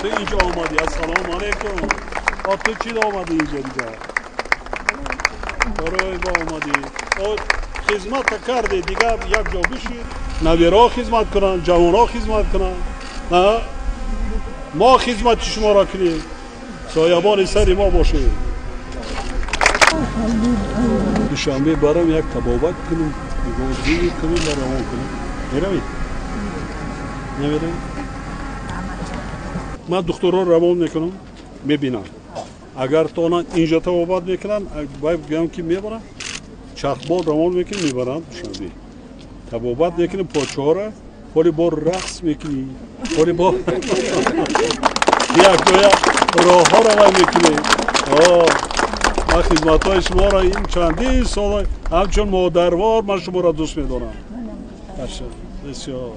Ту инҷо омадӣ, ассалому алайкум. Ту чӣ омадӣ инҷо дигар? Барои мо омадӣ. Хизмат кардӣ, дигар як ҷо бишин. Набираҳо хизмат кунанд, ҷавонҳо хизмат кунанд. Мо хизмати шуморо кунем. Соябони сари мо бошед. Душанбе барам як табобат кунем, нигоҳдорӣ кунем ва равон кунем. Меравед? Намеравед? Ман духтурро равон мекунам, мебинам. Агар тонанд инҷо табобат мекунанд, вай гӯям ки мебарам, чархбол равон мекунем, мебарам Душанбе. Табобат мекунем почаҳоро, ҳоли бо рақс мекунӣ, ҳоли бо якҷоя роҳҳоро вай мекунем. Ман хизматҳои шуморо ин чандин сол ҳамчун модарвор ман шуморо дӯст медорам. Бисёр.